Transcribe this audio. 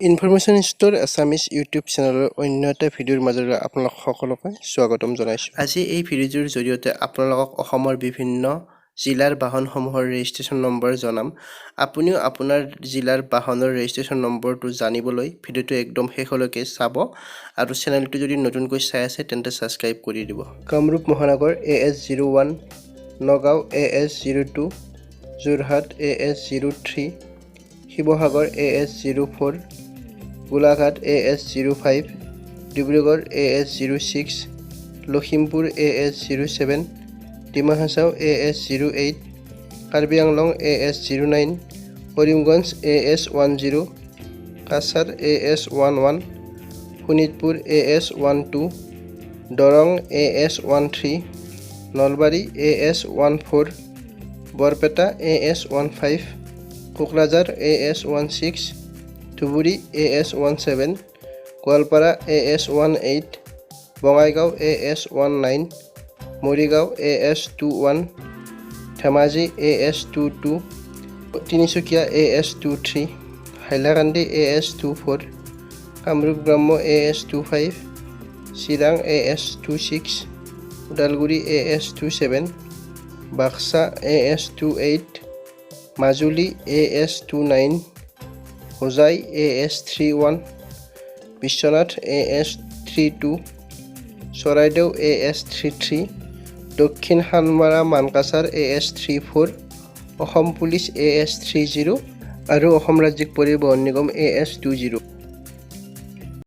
Information store Assamese YouTube চেনেলৰ অন্য এটা ভিডিঅ'ৰ মাজেৰে আপোনালোক সকলোকে স্বাগতম জনাইছোঁ। আজি এই ভিডিঅ'টোৰ জৰিয়তে আপোনালোকক অসমৰ বিভিন্ন জিলাৰ বাহনসমূহৰ ৰেজিষ্ট্ৰেশ্যন নম্বৰ জনাম। আপুনিও আপোনাৰ জিলাৰ বাহনৰ ৰেজিষ্ট্ৰেশ্যন নম্বৰটো জানিবলৈ ভিডিঅ'টো একদম শেষলৈকে চাব আৰু চেনেলটো যদি নতুনকৈ চাই আছে, তেন্তে ছাবস্ক্ৰাইব কৰি দিব। কামৰূপ মহানগৰ AS 01, Nagaon AS 02, Jorhat AS 03, Sivasagar AS 04, Golaghat AS 05, Dibrugarh AS 06, Lakhimpur AS 07, Dima Hasao AS 08, Karbi Anglong AS 09, Karimganj AS 10, Cachar AS 11, Sonitpur AS 12, Darrang AS 13, Nalbari AS 14, Barpeta AS 15, Kokrajhar AS 16, Dhubri AS 17, Goalpara AS 18, Bongaigaon AS 19, Morigaon AS 21, Dhemaji AS 22, Tinsukia AS 23, Hailakandi AS 24, Kamrup গ্ৰাম্য AS 25, Chirang AS 26, Udalguri AS 27, Baksa AS 28, Majuli AS 29, Hojai AS 31, Biswanath AS 32, Charaideo AS 33, Dakshin Salmara Mankachar AS 34, Assam police AS 30 আৰু অসম ৰাজ্যিক পৰিবহণ নিগম AS 20।